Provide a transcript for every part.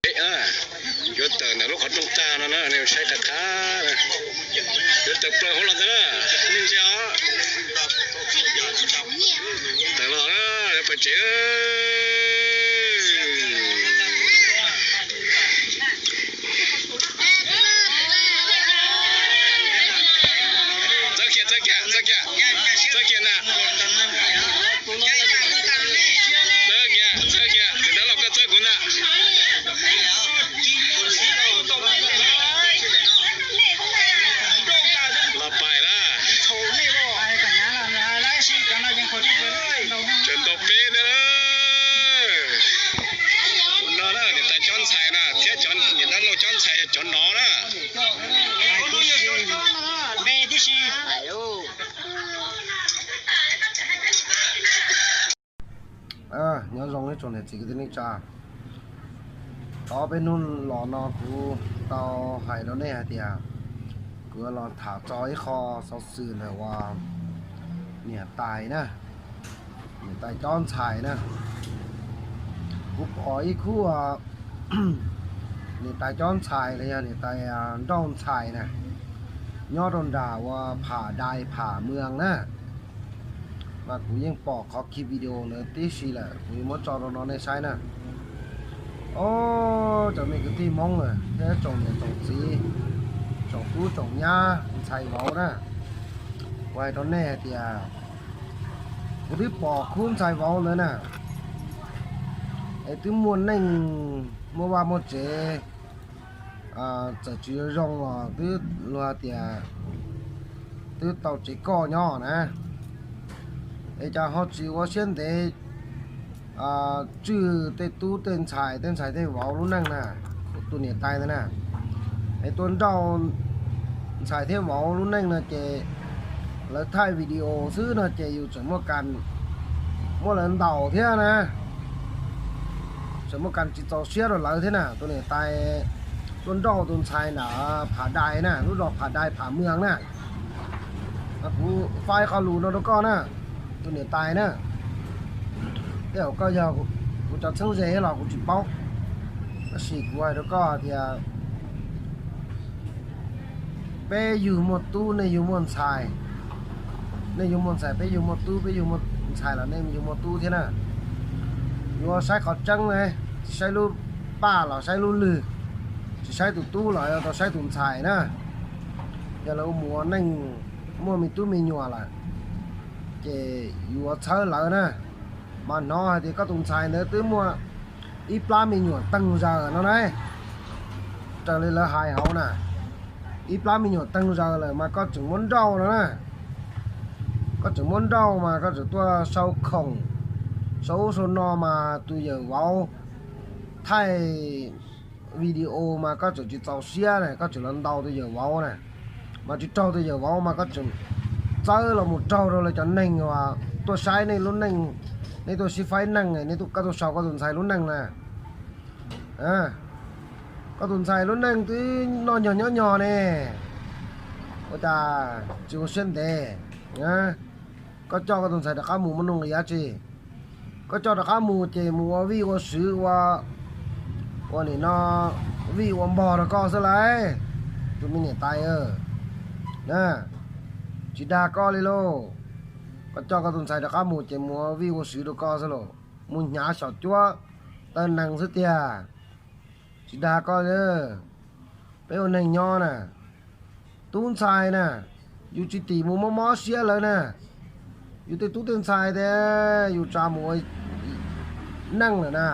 Yuav tawm ntawm lub qhov rooj tag no na, nej saib qab qab. Yuav tawm plaws hauv los ntawd na, nej ntsia os. Tawm los na, yuav pais tsev. Txawb kiag, txawb kiag, txawb kiag, txawb kiag ntag. Txawb kiag, txawb kiag, tus ntawd los koj txawb kuv ntag. Los pais na. Tseem tau peb ntag. No na, niam tais cob ntxhais na, thiab cov niam dab laug cob ntxhais yog cov no na. Nyob zoo ib tsoom niam txiv kwv tij neej tsa. Tau peb hnub los no kuv tau hais rau nej hais tias kuv yuav los tham txog ib qho xov xwm ntawm uas niam tais na, niam tais cob ntxhais na. Kuv pom ib khub niam tais cob ntxhais los yog niam tais nrauj ntxhais na, nyob rau nram uas Pham Dais Pham Mws na. Mas kuv yeej pom qhov ki video ntawd tib si lawm, kuv yuav muab tso rau no nej saib na. Os, cov me kwv tij Hmoob thiab tsoom niam tsoom txiv, tsoom tub tsoom nyab ntxhais vauv na, kuv hais rau nej hais tias kuv twb pom khub ntxhais vauv ntawd na, es twb muaj neej muaj vaj muaj tsev, txawm tsis zoo los twb luag tias twb tau tsev koj nyob na, es cas ho tsis ua siab ntev tswj tej tub tej ntxhais tej ntxhais tej vauv lub neej na, tus niam tais ntawd na. Es tua nrauj ntxhais thiab vauv lub neej no ces lawv thaij video xwb no ces yus tseem muaj kas, muab lawv ntaus thiab na, tseem muaj kas tsis txaus siab rau lawv thiab na. Tus niam tais tua nrauj tus ntxhais nram Pham Dais na, lub zos Pham Dais Pham Mws na. Kuv faj ib qho lus no rau koj na, tus niam tais na, tej zaum koj yog kuv cov txheeb ze los kuv tsis paub, tab sis kuv hais rau koj tias peb yug muaj tub nej yug muaj ntxhais, nej yug muaj ntxhais peb yug muaj tub, peb yug muaj ntxhais los nej yug muaj tub thiab na. Yuav saib qhov tseeb ne, tsis saib lub paj los saib lub lwg, tsis saib tus tub los yuav tau saib tus ntxhais na. Yog lawv ua mus ua neej muaj me tub me nyuam lawm ces yuav txhawb lawv na. Mas hnov hais tias koj tus ntxhais ntawd twb muaj ib plab me nyuam teeg zaws no na, raws li lawv hais hauv na, ib plab me nyuam teeg zaws lawm mas koj tseem muab nrauj no na. Koj tseem muab nrauj mas koj tseem tuaj sau khoom, sau ub sau no mas tus yawm vauv thaij video mas koj tseem tsis txaus siab na, koj tseem los ntaus tus yawm vauv na, mas tsis raug tus yawm vauv mas koj tseem txawb los mus raug rau lawv cov neeg uas tuaj saib nej lub neej, nej tuaj sib faib neej, nej tuaj, koj tuaj sau koj tus ntxhais lub neej na. Koj tus ntxhais lub neej twb noj nyog nyob nyog ne, ua cas tsis ua siab ntev. Koj coj koj tus ntxhais rov qab mus muaj nuj nqis dab tsi? Koj coj rov qab mus ces mus ua vij ua sw ua, ua nim no vij ua npog rau koj xwb lauj, tus me niam tais. Tsis dag koj li lauj. Koj coj koj tus ntxhais rov qab mus ces mus ua vij ua sw rau koj xwb lauj, mus hnyav xyom cuab taw nees xwb tiag. Tsis dag koj li. Peb ua neeg nyob na, tub ntxhais na, yus tsis tim mus mob mob siab lawv na. Yus tej tub tej ntxhais tias yus tsa mus ua neej lawm na,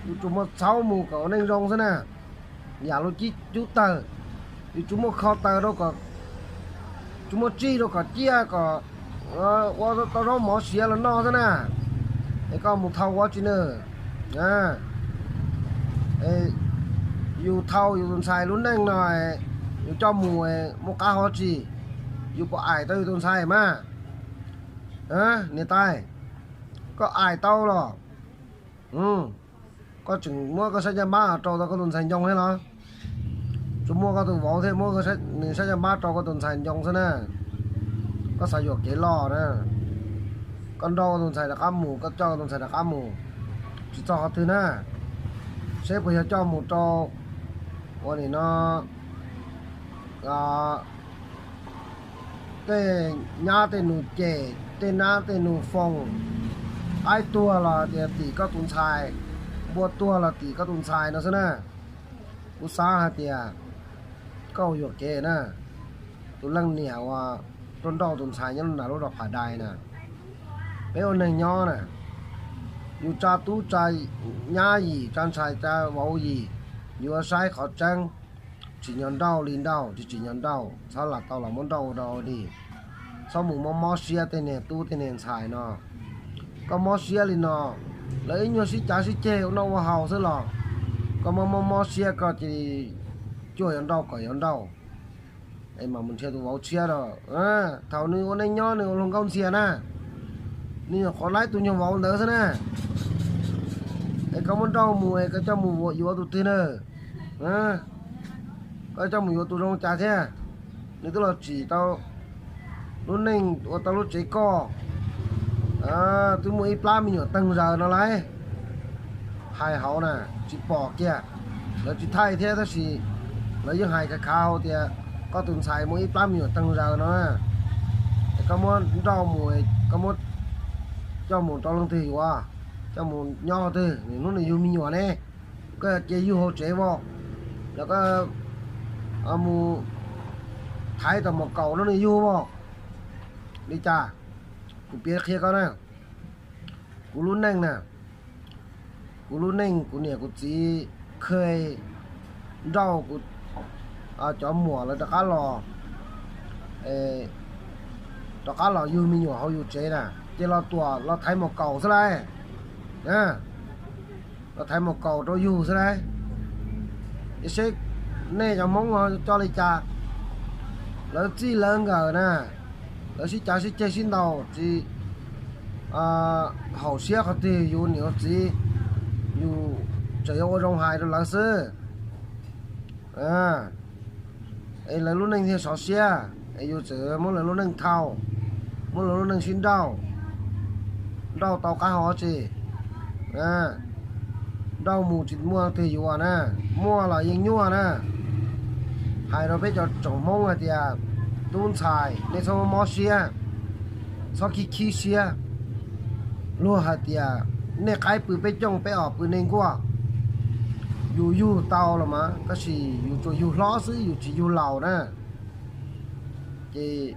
yus tsuas muaj txhaub mus kom ua neej zoo xwb na. Yam lub cib cub tawg, yus tsuas muaj kho taws rau kom, tsuas muaj tsij rau kom ciaj kom ua tau zaub mov siav los noj xwb na. Es koj mus thau ua tsi na? Yus thau yus tus ntxhais lub neej no, yus coj mus muaj qab hov tsi? Yus puas aim tau yus tus ntxhais mas? Niam tais, koj aim tau los? Koj tseem muab koj sab caj npab rau tau koj tus ntxhais ncoo thiab los? Tsuas muaj koj tus vauv thiaj muab nws sab caj npab rau koj tus ntxhais ncoo xwb na. Koj xav yuam kev loj na. Koj nrauj koj tus ntxhais rov qab mus, koj coj koj tus ntxhais rov qab mus, tsis txog qhov twg na. Seb puas yog coj mus rau ua nim no tej nyab tej nus cem, tej nab tej nus foom, qaib tuag los tias tim koj tus ntxhais, npua tuag los tim koj tus ntxhais no xwb na. Kuv xav hais tias koj yuam kev na, tus leej niam uas tuaj nrauj tus ntxhais nyob nram lub rau Pham Dais na. Peb ua neeg nyob na, yus tsa tub tsa nyab yim, tsa ntxhais tsa vauv yim, yuav saib qhov tseeb. Tsim nyog nrauj li nrauj, tsis tsim nyog nrauj txhob lam tau los muab nrauj ua dog ua dig. Txhob mus mob mob siab tej niag tub tej niag ntxhais no. Koj mob siab li no, lawv ib nyuag sib cav sib ceg ua noj ua haus xwb los koj mob mob mob siab, koj cia li cuaj yuav nrauj kom yuav nrauj. Es mam mus nrhiav tus vauv tshiab rau. Thaum nws ua neej nyob nws ua luag nkauj ntxiag na, nws nyuam qhuav laib tus nyuag vauv ntawd xwb na. Es koj muab nrauj mus es koj coj mus yuav tus twg na? Koj coj mus yuav tus zoo cas thiab? Nws twb los tsim tau lub neej ua tau lub tsev koj, twb muaj ib plab me nyuam teeg zaws no lauj. Hais hauv na, tsis pom kiag, lawv tsis thaij thiab tab sis lawv yeej hais khav khav hauv tias koj tus ntxhais muaj ib plab me nyuam teeg zaws no na. Es koj muab nrauj mus, koj muab coj mus rau leej twg yuav? Coj mus nyob twg? Nws hnub nws yug me nyuam ne, koj cia yug hauv tsev voj, los koj mus thaiv tau mus kaum no nws yug voj. Li cas? Kuv piav qhia koj na, kuv lub neej na, kuv lub neej kuv niam kuv txiv kha nrauj kuv cov muam lawv rov qab los, rov qab los yug me nyuam hauv yus tsev na, ces los tuam los thaiv mus kaum xwb lauj. Los thaiv mus kaum rau yug xwb lauj. Es seb nej cov Hmoob coj li cas? Lawv txij lawv nkawm na, lawv sib cav sib ceg sib ntaus tsis haum siab qhov twg, yus niam yus txiv, yus tseem yuav ua zoo hais rau lawv xwb. Es lawv lub neej thiaj sov siab, es yus tseem muab lawv lub neej thau, muab lawv lub neej sib nrauj. Nrauj tau qab hau tsi? Nrauj mus tsis muaj leej twg yuav na, muaj los yeej nyuaj na. Hais rau peb cov tsoom Hmoob hais tias, tub ntxhais nej txhob mob siab, txhob khib khib siab. Luag hais tias, nej qaib pw peb cooj, peb os pw nej nkuaj. Yus yug tau los mas, tab sis yus tsuas yug hlob xwb, yus tsis yug laus na. Ces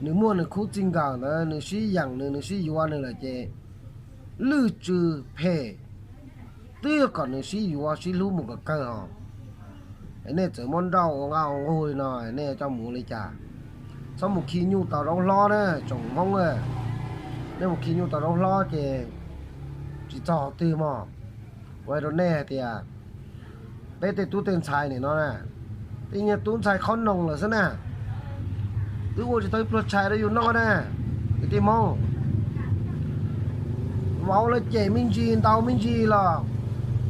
nws muaj nws khub txij nkawm ntawd, nws sib yeem nws, nws sib yuav nws lawm ces lwj tsw phem, twb yog kom nws sib yuav sib hlub mus kom kawg os. Nej txawm muab nrauj ua nqaj ua nqug li no, nej coj mus ua li cas? Txhob mus khi nyuj tau zaub hlob na tsoom Hmoob. Nej mus khi nyuj tau zaub hlob ces tsis txog twg mog. Kuv hais rau nej hais tias, peb tej tub tej ntxhais nim no na, tej niag tub ntxhais qhob noom lawm xwb na, twb ua tsis tau ib pluag tshais rau yus noj na. Kwv tij Hmoob, vauv lawv cem me ntsis ntaus me ntsis los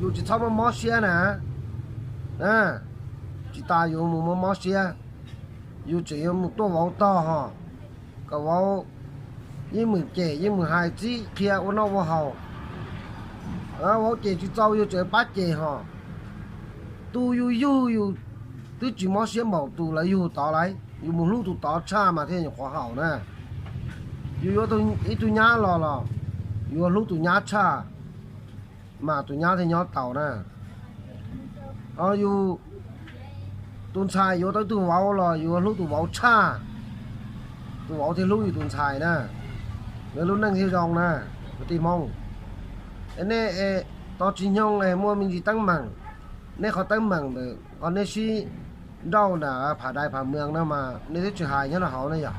yus tsis txhob mob mob siab na. Tsis tas yus mus mob mob siab, yus tseem yuav mus tuaj vauv tog ho, kom vauv yeej mus cem yeej mus hais txib qhia ua noj ua haus. Vauv cem tsis txaus yus tseem pab cem ho. Tus yus yug yus twb tsis mob siab npaum tus lawv yug tod lauj, yus mus hlub tus tod tshaj mas thiaj nyuam qhuav haum na. Yus yuav ib tug nyab los los yuav hlub tus nyab tshaj mas tus nyab thiaj nyob taus na. Ho yus tus ntxhais yuav tau ib tug vauv los yuav hlub tus vauv tshaj, tus vauv thiaj hlub yus tus ntxhais na. Lawv lub neej thiaj zoo na, kwv tij Hmoob. Es nej tos tsis nyoog es muaj me ntsis teeb meem, nej qhov teeb meem ntawm qhov nej sib nrauj nram Pham Dais Pham Mws no mas nej twb tsis hais nyob rau hauv ne yog.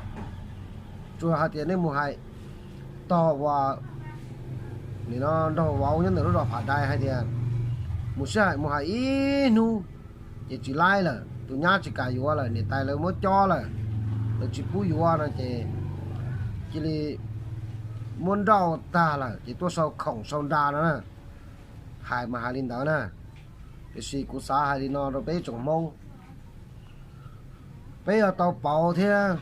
Tsuas hais tias nej mus hais tog uas nim no nraug vauv nyob ntawm lub zos Pham Dais hais tias mus sib hais mus hais ib hnub ces tsis laib lawm, tus nyab tsis kam yuav lawm, niam tais lawv muab cob lawm, lawv tsis pub yuav no ces cia li muab nrauj tag lawm ces tuaj sau khoom sau nra no na. Hais mas hais li ntawd na, tiam sis kuv xav hais li no rau peb tsoom Hmoob. Peb yuav tau pauv thiab,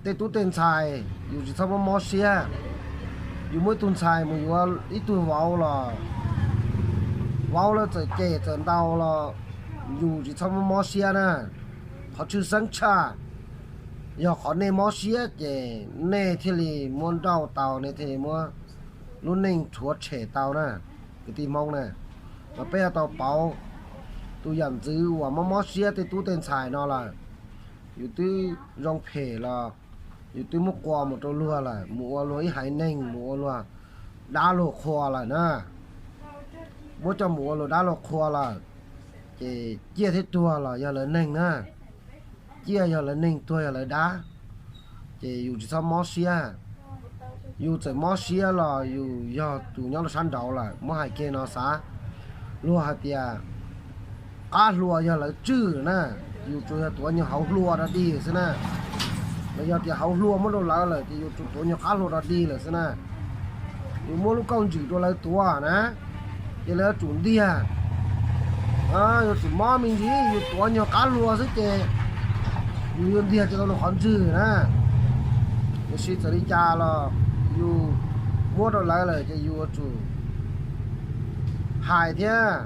tej tub tej ntxhais yus tsis txhob mob mob siab. Yus muaj ib tug ntxhais mus yuav ib tug vauv los Vauv lawv txawm cem txawm ntaus los yus tsis txhob mob mob siab na. Qhov tshwj xeeb tshaj yog qhov nej mob siab ces nej thiaj li muab nrauj tau, nej thiaj li muab lub neej rhuav tshem tau na, kwv tij Hmoob na. Mas peb yuav tau pauv tus yam ntxwv uas mob mob siab tej tub tej ntxhais no lawm. Yus twb zoo phem los yus twb muab qua mus rau luag lawm, mus ua luag ib haiv neeg, mus ua luag dab luag qhua lawm na. Muab coj mus ua luag dab luag qhua lawm, ces ciaj thiab tuag los yog lawv neeg na. Ciaj yog lawv neeg, tuag yog lawv dab. Ces yus tsis txhob mob siab. Yus txawm mob siab los yus yog tus nyob rau sab nraud lawm, muab hais kiag no xav. Luag hais tias qab hlua yog lawv tswj na, yus tsuas yog tuav nyuag hauv hlua rov dig xwb na. Los yog tias hauv hlua muab rau lawv lawm ces yus tsuas tuav nyuag qab hlua rov dig lawm xwb na. Yus muab lub kauj ntswm rau lawv tuav na, ces lawv yuav tsum ntiag. Yuav tsum mob me ntsis, yus tuav nyuag qab hlua xwb ces yus yuav ntiag tsis tau rau qhov ntswg na. Tiam sis txawm li cas los yus muab rau lawv lawm ces yus yuav tsum hais thiab.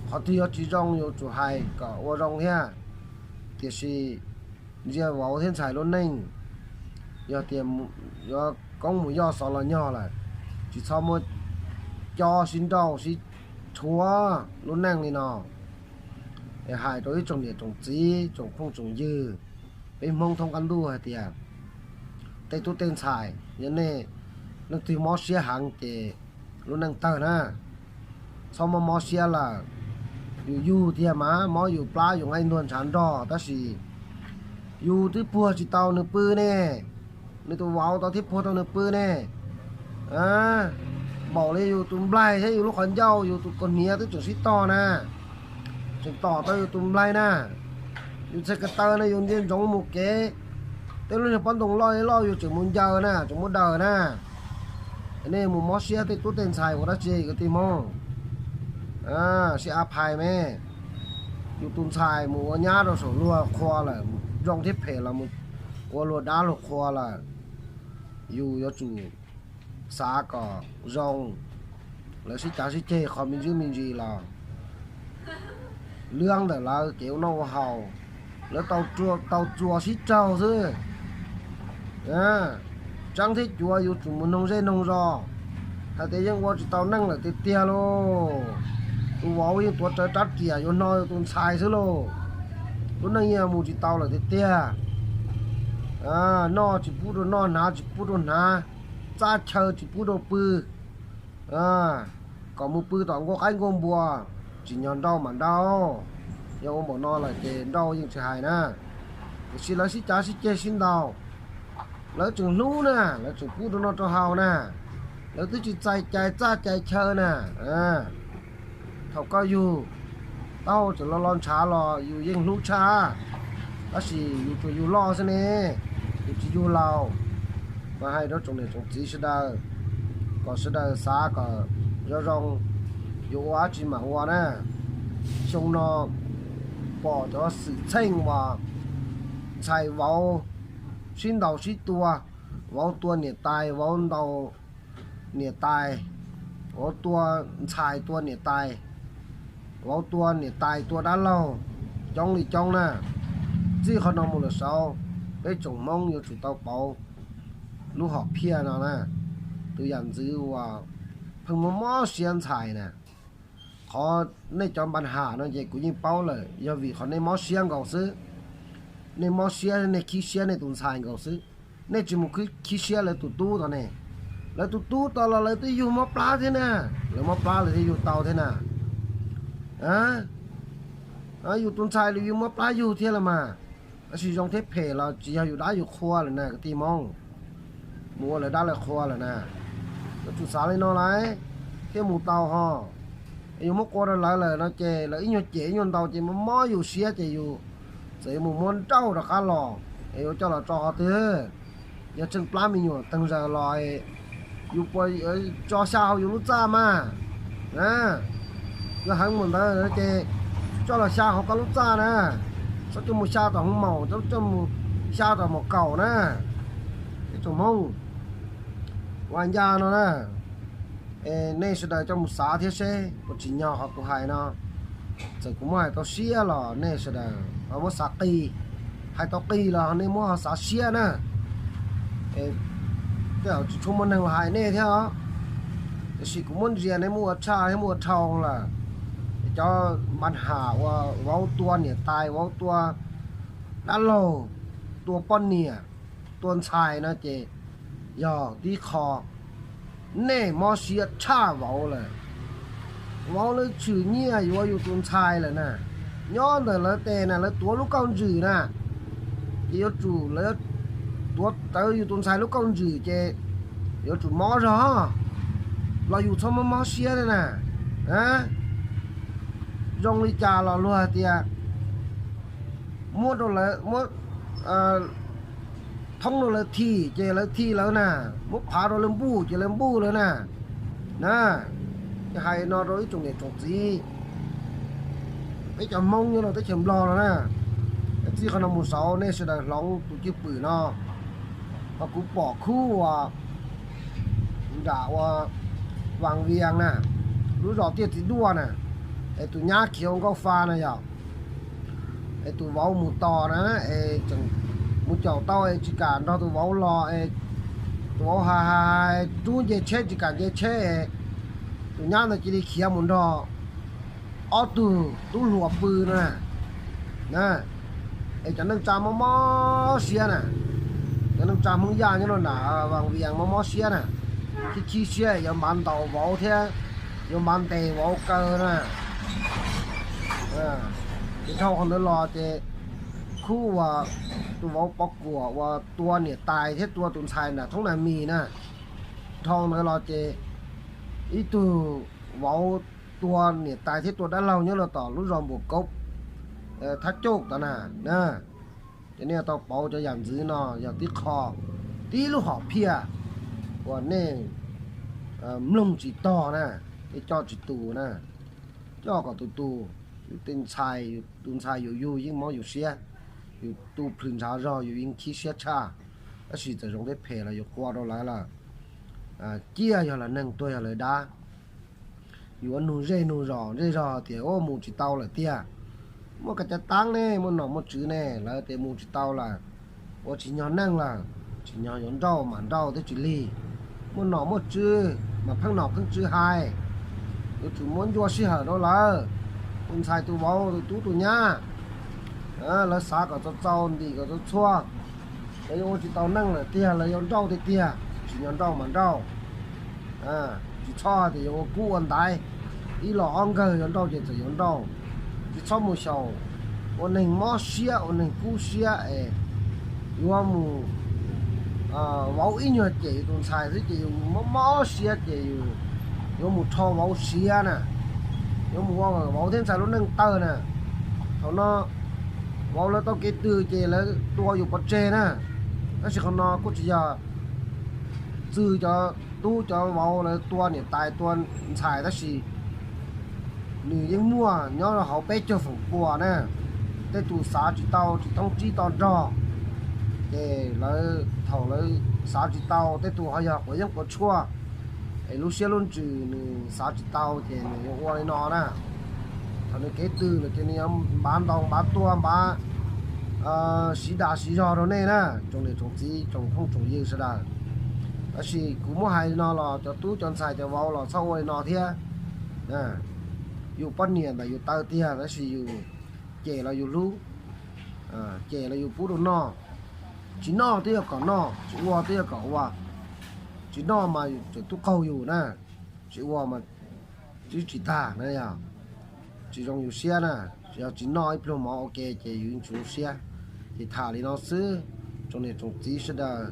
Qhov twg yuav tsis zoo yuav tsum hais kom ua zoo thiab. Tiam sis ntsia vauv thiab ntxhais lub neej, yog tias yuav koob mus yoj xov los nyog lawm, tsis txhob muab cob sib nrauj sib rhuav lub neej li no. Es hais rau ib tsoom niam tsoom txiv tsoom phooj tsoom ywg, peb Hmoob thoob qab ntuj hais tias tej tub tej ntxhais, yog nej leej twg mob siab heev ces lub neej tawg na. Txhob mob mob siab lawm. Yus yug tiag mas mob yus plab yus nqaij ntuag ntshav nrog, tab sis yus twb puag tsis tau nws pw ne. Nws tus vauv tau thiab puag tau nws pw ne. Npaum li yus tus nplaig thiab yus lub qhov ncauj yus tus kaus hniav twb tseem sib tog na, tseem tom tau yus tus nplaig na. Yus txhais ko taw no yus ntsia ntsoov mus kev, tej lub niag pob ntoo loj li loj yus tseem mus ncaws na, tseem muab daws na. Nej mus mob siab tej tub tej ntxhais ua dab tsi kwv tij Hmoob? Sib a phais me. Yus tus ntxhais mus ua nyab rau saum luag qhua lawm, zoo thiab phem los mus ua luag dab luag qhua lawm. Yus yuav tsum xav kom zoo, lawv sib cav sib ceg qhov me ntsis me ntsis los lwb ntawm lawv kev ua noj ua haus, lawv tau txuas sib raug xwb. Tseeb thiab cuav yuav tsum mus noog zej noog zos, hais tias yeej ua tsis tau neej lawm tiag tiag lauj. Tus vauv yeej tuav rawv rab riam yuav hno yus tus ntxhais xwb lauj. Lub neej yeej mus tsis tau lawm tiag tiag. Noj tsis pub rau noj, hnav tsis pub rau hnav, txaj chaw tsis pub rau pw. Kom mus pw tom nkuaj qaib nkuaj npua, tsim nyog nrauj mas nrauj. Yog ua npaum no lawm ces nrauj yeej tsis hais na. Tiam sis lawv sib cav sib ceg sib ntaus, lawv tseem hlub na, lawv tseem pub rau noj rau haus na, lawv twb tsis txais cai txaj cai chaw na. Thaum koj yug, taub hau tseem lo lo ntshav los yus yeej hlub tshaj, tab sis yus tsuas yug loj xwb ne, yus tsis yug laus. Mas hais rau tsoom niam tsoom txiv sawv daws, kom sawv daws xav kom zoo zoo, yuav ua dab tsi mam ua na. Xyoo no pom cov xwm txheej uas ntxhais vauv sib ntaus sib tua, vauv tua niam tais, vauv ntaus niam tais, vauv tua ntxhais tua niam tais, vauv tua niam tais tua dab laug, coob li coob na. Txij qhov no mus lawm saud, peb tsoom Hmoob yuav tsum tau pauv lub hom phiaj no na. Tus yam ntxwv uas pheej mob mob siab ntxhais na, qhov nej cov npa ham no ces kuv yeej paub lawm, yog vim qhov nej mob siab nkaus xwb. Nej mob siab, nej khib siab nej tus ntxhais nkaus xwb. Nej tsis mus khib siab lawv tus tub tod ne. Lawv tus tub tod los lawv twb yug mob plab thiab na, lawv mob plab lawv thiaj yug tau thiab na. Yus tus ntxhais los yus mob plab yug thiab los mas. Tab sis zoo thiab phem los tsis yog yus dab yus qhua lawm na kwv tij Hmoob. Mus ua lawv dab lawv qhua lawm na. Yuav tsum xav li no lauj, thiaj mus tau ho. Es yus muab qua rau lawv lawm no ces lawv ib nyuag cem ib nyuag ntaus ces mob mob yus siab ces yus txawm yuav mus muab nrauj rov qab los, es yuav coj los tso qhov twg? Yog tseem plab me nyuam teeg zaws los, yus puas tso xya hauv yus lub txaj mas? Yog heev mus ntawd ces coj los xya hauv koj lub txaj na, txhob coj mus xya tom hoob maum, txhob coj mus xya tom maum kaum na. Ib tsoom Hmoob, ua ncaj no na, Nej sawv daws coj mus xav thiab seb puas tsim nyog qhov kuv hais no. Txawm kuv muab hais tau siab los nej sawv daws ho muab xav qis, hais tau qis los nej muab ho xav siab na. Tej zaum tsis tshua muaj neeg los hais nej thiab os. Tiam sis kuv muab ntsia nej muaj ua tshaj thiab muaj ua dhau lawm. Cov npa nham uas vauv tua niam tais, vauv tua dab laug, tua poj niam, tua ntxhais no ces yog tib qho nej mob siab tshaj vauv lawm. Vauv lawv tshwm nyiaj yuav yus tus ntxhais lawm na, nyob ntawm lawv tes na, lawv tuav lub kauj ntswm na, ces yuav tsum lawv tuav rawv yus tus ntxhais lub kauj ntswm ces yuav tsum mob zog los yus txhob mob mob siab na. Zoo li cas los luag hais tias muab rau lawv, muab thoob rau lawv thim ces lawv thim lawv na, muab phav rau lawv npuj ces lawv npuj lawv na. Na, hais no rau ib tsoom niam tsoom txiv, peb cov Hmoob nyob rau teb chaws Nplog no na, txij qhov no mus saud nej sawv daws hloov tus cwj pwm no. Ho kuv pom khub uas nram ua Vas Vias na, lub zos Tiaj Txiv Duaj na, es tus nyab khiav ua nkauj fa na yog, es tus vauv mus tos na, es tseem mus caum tau es tsis kam nrog tus vauv los, es tus vauv hais hais rub nce tsheb tsis kam nce tsheb, tus nyab ntawd cia li khiav mus nrog ob tug tub hluas pw no na. Es cov neej tsa mob mob siab na, cov neej tsa Hmoob Yaj nyob rau nram Vas Vias mob mob siab na, khib khib siab yuav npav ntaus vauv thiab yuav npav ntes vauv kaw na. Ces dhau qhov ntawd los ces khub uas tus vauv Pov Kuam uas tua niam tais thiab tua tus ntxhais nram thoob nag mis na, dhau ntawd los ces ib tug vauv tua niam tais thiab tua dab laug nyob rau tom lub zos Npuas Kaub, Thab Cauj tod na. Ces nej yuav tau pauv cov yam ntxwv no yog tib qho, tib lub hom phiaj uas nej mloog tsis tog na, nej coj tsis tus na, coj kom tus tus, yus tej ntxhais, tus ntxhais yus yug yeej mob yus siab, yus tu plhws ntshav zog yus yeej khib siab tshaj, tab sis txawm zoo thiab phem los yus qua rau lawv lawm. Ciaj yog lawv neeg, tuag yog lawv dab. Yus ua nug zej nug zos zej zog tias ua mus tsis tau lawm tiag, muaj kav cav taab ne, muaj nom muaj tswv ne, lawv tias mus tsis tau lawm, ua tsis nyog neej lawm, tsis nyog yuav nrauj mas nrauj thiab tsis lig, muaj nom muaj tswv mas pheej nom pheej tswv hais, yuav tsum muab ncua sij hawm rau lawv, tus ntxhais tus vauv tus tub tus nyab, lawv xav kom txaus txaus ntim kom txaus txhua, lawv yuav ua tsis tau neej lawm tiag, lawv yuav nrauj tiag tiag, tsis nyog nrauj mas nrauj. Tsis txhob tias yuav ua kub ua ntaiv, ib los ob nkawg yuav nrauj ces txawm yuav nrauj. Tsis txhob mus xyaum ua neeg mob siab ua neeg kub siab es yuav mus, vauv ib nyuag cem yus tus ntxhais xwb ces yus mob mob siab ces yus yuav mus rho vauv siav na, yuav mus ua vauv thiab ntxhais lub neej tawg na. Thaum no vauv lawv tau kev tw ces lawv tua yus pov tseg na. Tab sis qhov no kuj tsis yog txwv cov tub cov vauv lawv tua niam tais tua ntxhais, tab sis nws yeej muaj nyob hauv peb caug feem pua na. Tej tus xav tsis tau tsis thoob tsib to nrog, ces lawv thaum lawv xav tsis tau, tej tus ho yog quav yeeb quav tshuaj, es lub siab lub ntsws nws xav tsis tau ces nws yuav ua li no na. Thaum nws kev tw lawm ces nws yuav npav ntaus npav tua npav siv dag siv zog rau nej na, tsoom niam tsoom txiv tsoom phooj tsoom ywg sawv daws. Tab sis kuv muab hais li no los cov tub cov ntxhais cov vauv los txhob ua li no thiab. Yus poj niam ntawm yus taw tiag, tab sis yus cem los yus hlub, cem los yus pub rau noj. Tsis noj twb yog kom noj, tsis ua twb yog kom ua. Tsis noj mas tseem tub qaug yus na, tsis ua mas twb tsis tag na yog. Tsis zoo yus siab na, yog tsis noj ib pluag mov ua ke ces yus yeej tsis zoo siab. Ces tham li no xwb, tsoom niam tsoom txiv sawv daws,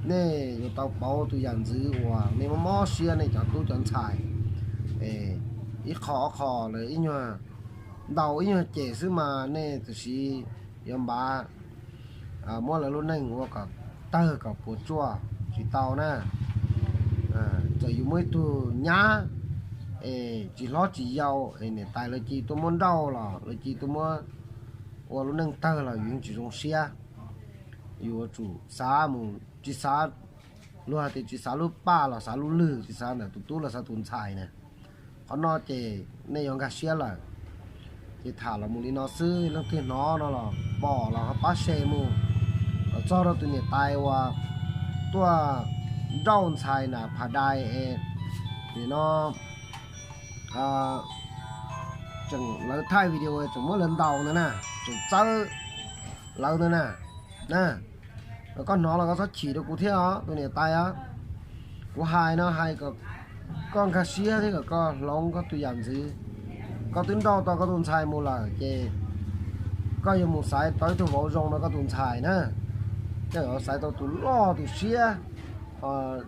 nej yuav tau pauv tus yam ntxwv uas nej mob mob siab nej cov tub cov ntxhais. Ib qho ob qho lawv ib nyuag ntaus ib nyuag cem xwb mas nej tam sim yuav npav muab lawv lub neej ua kom tawg kom puas tsuaj tsis tau na. Txawm yus muaj ib tug nyab es tsis hlob tsis yau es niam tais lawv cia tuaj muab nrauj los lawv cia tuaj muab ua lub neej tawg los yus yeej tsis zoo siab. Yus yuav tsum xav mus, tsis xav Luag tias tsis xav lub paj los xav lub lwg, tsis xav ntawm tus tub los xav tus ntxhais na. Qhov no ces nej yuav nkag siab lawm. Ces tham los mus li no xwb, leej twg hnov no los pom los ho pab share mus kom txog rau tus niam tais uas tuaj nrauj ntxhais na, Pham Dais es nim no tseem lawv thaij video tseem muab lawv ntaus ntawd na, tseem txawb lawv ntawd na. Na, koj hnov los koj txhob chim rau kuv thiab os tus niam tais os. Kuv hais no hais kom koj nkag siab thiab kom koj hloov koj tus yam ntxwv. Koj twb nrauj tau koj tus ntxhais mus lawm ces koj yuav mus xaiv tau ib tug vauv zoo rau koj tus ntxhais na. Koj yuav xaiv tau tus loj tus siab,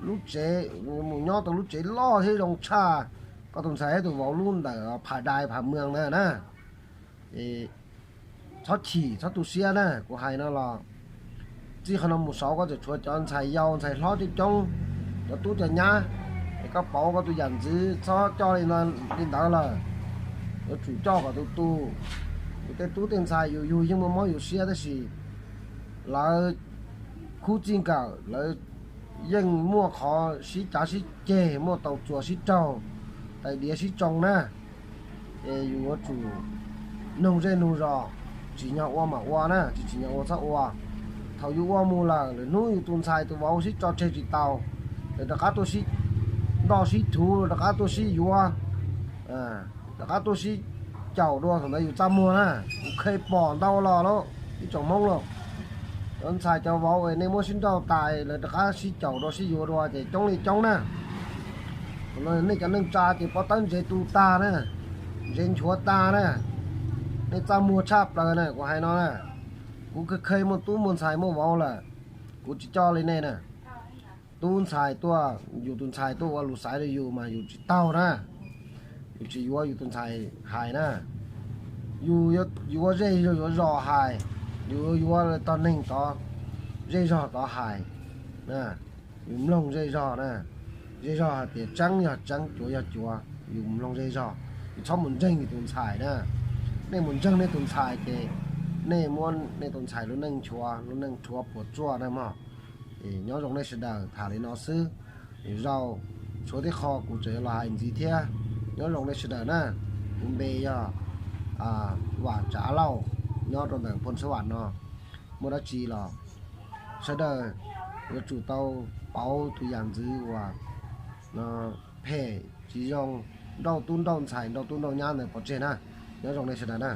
lub tsev, mus nyob tau lub tsev loj thiab zoo tshaj koj tus ntxhais thiab tus vauv lub ntawm Pham Dais Pham Mws ntawd na. Txhob chim txhob tu siab na, kuv hais no los txij qhov no mus saud koj tseem tshuav cov ntxhais yau ntxhais hlob coob coob, cov tub cov nyab, es koj pauv koj tus yam ntxwv txhob coj li ntawd lawm. Yuav tsum coj kom tus tus, yus tej tub tej ntxhais yus yug yeej muaj mob yus siab tab sis lawv khub txij nkawm lawv yeej muaj qhov sib cav sib ceg, muaj tau txuas sib raug, tais diav sib tsoo na. Es yus yuav tsum nug zej nug zos, tsim nyog ua mam ua na, tsis tsim nyog ua txhob ua. Thaum yus ua mus lawm, lwm hnub yus tus ntxhais tus vauv sib tso tseg tsis tau, lawv rov qab tuaj sib nrauj sib thuv, rov qab tuaj sib yuav, rov qab tuaj sib caum dua, thaum ntawd yus txaj muag na. Kuv kheev pom ntau los lawm ib tsoom Hmoob lauj. Cov ntxhais cov vauv nej muab sib nrauj tas lawv rov qab sib caum dua sib yuav dua ces coob li coob na. Nej cov neej tsa ces pob tawb ntsev tu tag na, ntsev nchuav tag na. Nej txaj muag tshaj plaws na, kuv hais no na. Kuv kheev muaj tub muaj ntxhais muaj vauv lawm, kuv tsis coj li nej na. Tub ntxhais tuaj, yus tus ntxhais tuaj ua lus xaiv rau yus mas yus tsis taug na. Yus tsis yuav yus tus ntxhais hais na. Yus yuav zej yuav zos hais, yus yuav tog neeg tod, zej zog tod hais. Yus mloog zej zog na, zej zog hais tias tseeb yog tseeb, cuav yog cuav, yus mloog zej zog, yus txhob mus ntseeg yus tus ntxhais na. Nej mus ntseeg nej tus ntxhais ces nej muab nej tus ntxhais lub neej nchuav, lub neej rhuav puas tsuaj na mog. Nyob zoo nej sawv daws, tham li no xwb, lwm zaus tshuav tib qho kuv tseem los hais ntxiv thiab. Nyob zoo nej sawv daws na, kuv npe yog Vam Tsav Lauj, nyob rau ntawm Phoo Xab Vam no. Muaj dab tsi los sawv daws yuav tsum tau pauv tus yam ntxwv uas phem tsis zoo, nrauj tub nrauj ntxhais nrauj tub nrauj nyab ntawd pov tseg na. Nyob zoo nej sawv daws na.